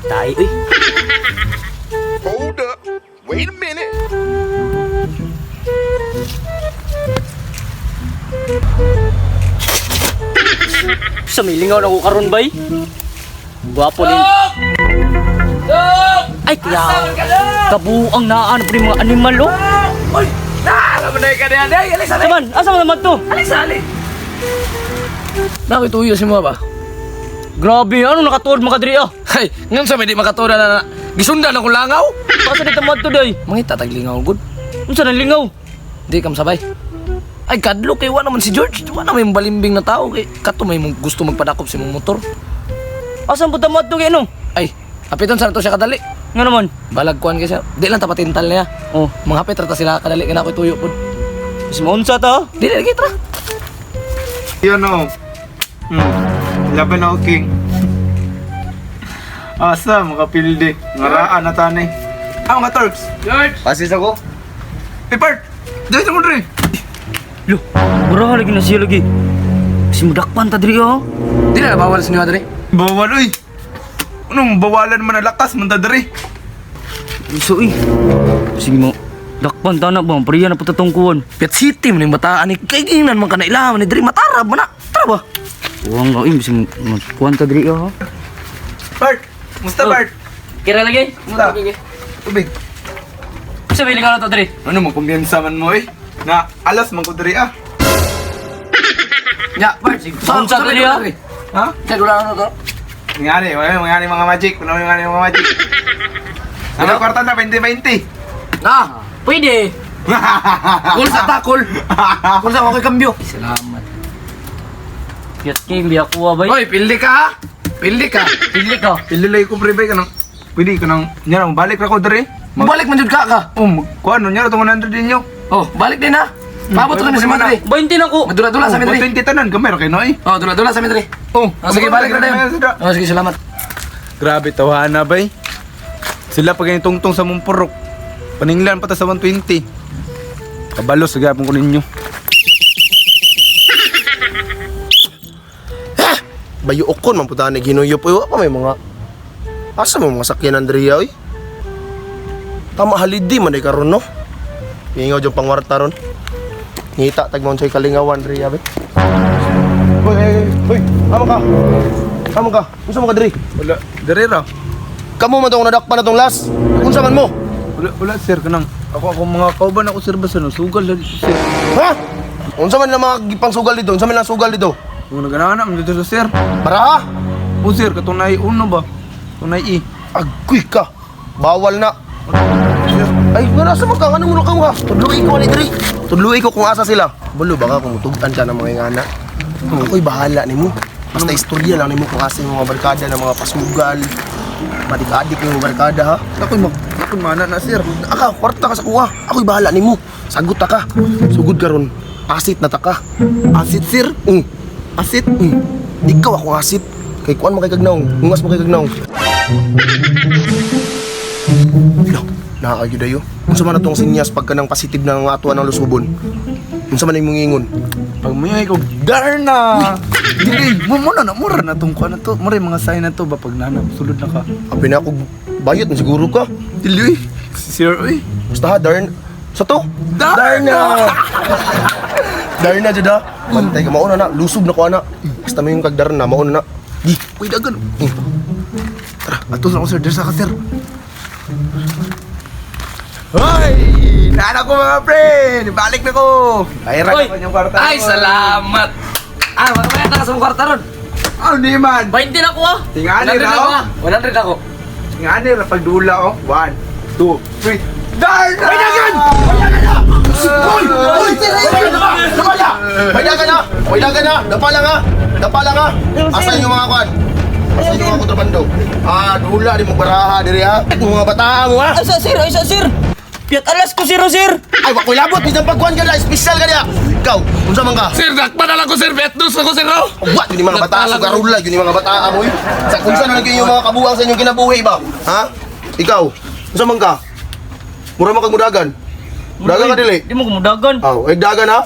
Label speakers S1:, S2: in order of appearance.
S1: Tayo eh.
S2: Hold up. Wait a minute.
S1: Sa may lingaw na ko karon bay. Gwapo ni. Ay, kaya kabuang naan pa mga animal oh.
S3: Uy! Alam mo na yung kanya. Day, alis, alis.
S1: Saman, asa man naman to?
S3: Alis, alis. Nakit uyo si mo ba?
S1: Grabe, ano nakatuod mga kadri ah.
S3: Hay, ngayon sa may di makatuod na gisundan akong langaw.
S1: Asa dito mo to day?
S3: Mangita taglingaw gud.
S1: Unsa nang lingaw?
S3: Di kam sabay. Ay, kadlo kay wa naman si George. Wa na may balimbing na tao kay kato may mong gusto magpadakop sa imong motor.
S1: Asa po tamo to kay no?
S3: Ay, apiton sa to siya kadali.
S1: Nga naman.
S3: Balag kuan kay siya. Di lang tapatintal niya.
S1: Oh,
S3: Mga hapit ra ta sila kadali kay na ako'y tuyo pud.
S1: mas maunsa ta.
S3: Di na lagi tra.
S4: Yun o. Laban ako, King. Asa, makapildi. Ngaraan na tani. Ah, mga Turks.
S3: George.
S4: Pasis ako. Eh, Bart! Dito mo dre.
S1: Lo, buraha lagi na siya lagi. Mas mudakpan ta diri oh.
S3: Di na bawal sa inyo dre.
S4: Bawal, uy. Anong bawalan man na lakas, man ta dre.
S1: So eh. Sige mo. Dakpan ta na ba? Priya na po tatong kuwan.
S3: Piat City man yung bataan ni kay ginan man ka na ilahan ni dre matarab man na. Tara ba?
S1: Uwang nga eh, bising kuwan ta diri oh.
S4: Bart! Musta,
S1: Oh.
S4: Bart?
S1: Kira lagi.
S4: Musta? Tubig.
S1: Sa may lingaw na to diri.
S4: Ano, magkumbiyansa man mo, eh. Na, alas man ko dre, ah.
S3: Ya, Bart.
S1: Maunsa ta diri ah.
S4: Ha?
S3: Kay wala na to.
S4: Ngani, wala ngani mga magic. Wala ngani mga magic. Ano kwarta na 20-20?
S3: Na,
S1: Pwede.
S3: kul sa ta, kul. Kul sa okay kambyo. Salamat.
S1: Piat king biya kuha bay.
S3: Hoy, pili ka ha. Pili ka.
S1: Pili ka.
S4: Pili lang ko pre bay ka nang pwede ka nang nya balik ra ko dre.
S3: Balik man jud ka ka.
S4: Oh, kuan nya tong 100 ninyo.
S3: Oh, balik din ha. Paabot ko na si Madre.
S1: 20 na ko.
S3: Madula-dula sa Madre.
S4: 20 tanan gamay ra kay noy.
S3: Oh, dula-dula sa Madre.
S4: Oh,
S3: Oh, sige, balik na dayon. Oh, sige, salamat.
S4: Grabe tawhana bay. Sila pag tungtong sa mong purok. Paninglan pa ta sa 120. Kabalos gapon ko ninyo.
S2: Bayuokon man puta ni Ginuyop oy. Wa pa may mga asa mo mga sakyanan diri oy. Tama holiday man day karon no. Ingaw jud pangwarta ron. Ngita tag mo unsay kalingawan diri abi. Hoy, hey, hey, hoy, amo ka. Amo ka. Unsa man ka diri?
S4: Wala, dere ra.
S2: Kamo man tong nadakpan na tong las. Unsa man mo?
S4: Wala, wala sir kanang ako ako mga kauban ako sir basta no sugal lagi sir.
S2: Ha? Unsa man lang mga gipangsugal dito? Unsa man lang sugal dito?
S4: Kung nagana man dito sa sir.
S2: Para ha?
S4: O sir katunay uno ba? Tunay i.
S2: Agoy ka. Bawal na.
S4: Sir,
S2: Ay, wala sa mga ano mo na kang ha? Tudluin ko ani diri. Tudluin ko kung asa sila. Bulo baka kung mutugan ka ng mga ingana. Ako'y bahala nimo. Basta istorya lang nimo kung asa yung mga barkada ng mga pasugal. Madik-adik yung mga barkada ha.
S4: ako'y mag ako'y mana na sir.
S2: Aka, kwarta ka sa kuha. Ako'y bahala nimo. Sagot ta ka. Sugod ka ron. Asit na ta ka.
S4: Asit sir.
S2: Asit? Ikaw akong asit. Kay kuan mo kay kagnaong. Ungas mo kay kagnaong. Lo, nakakagyud ayo. Unsa man atong sinyas pagka nang positive na nga atuan ng lusubon? Unsa man imong ingon?
S4: Pag may ko darna. Dili mo mo na na mura na tong kuan na to. Mura yung mga sign na to ba pag nana sulod na ka.
S2: Abi na ako bayot man siguro ka.
S4: Dili uy. Sir uy.
S2: Basta ha, darn. Sa to?
S4: Darna!
S2: Darna jud ha. Bantay ka mauna na, lusob na ko ana. Basta may yung kagdarna, mauna na. Di,
S4: Uy dagan.
S2: Eh.
S4: Tara, atos na ko sir. Dirsa ka sir. Hoy! Nana ko mga pre! Balik na ko! Ay, ra
S1: Oy!
S4: ko yung kwarta.
S3: Ay, salamat. Ah, makabayad na ka sa mong kwarta ron.
S4: Ano ni man?
S1: 20 na ko ah.
S4: Tingali
S3: 100
S4: ra
S3: ako.
S4: oh.
S3: ah. 100 ako.
S4: Tingali ra pagdula oh. 1 2 3. Darna!
S2: Hoy! Hoy! Hoy! Dapala! Dapala na! Dapala na! Dapala nga! Dapala nga! Asa yung mga kwan? Asa yung mga kontrabando? Ah, dula di mo baraha diri ha. Mga bataa mo ha.
S1: Ay sa sir, ay sa sir. Piat alas ko sir, oh, sir.
S2: Ay, wakoy labot bisan pagkuan ka na, espesyal ka niya. Ikaw, unsa man ka?
S3: Sir, dakpan na lang ko sir, Betnos ako sir oh.
S2: Wa, yun yung mga bata, sugarula, yun yung mga bata amoy. Sa kung saan na lang yung mga kabuang sa inyong kinabuhi ba? Ha? Ikaw, unsa man ka? Mura man kag mudagan. Dagan ka dili.
S1: Di mo kumudagan.
S2: Aw, ay dagan ha?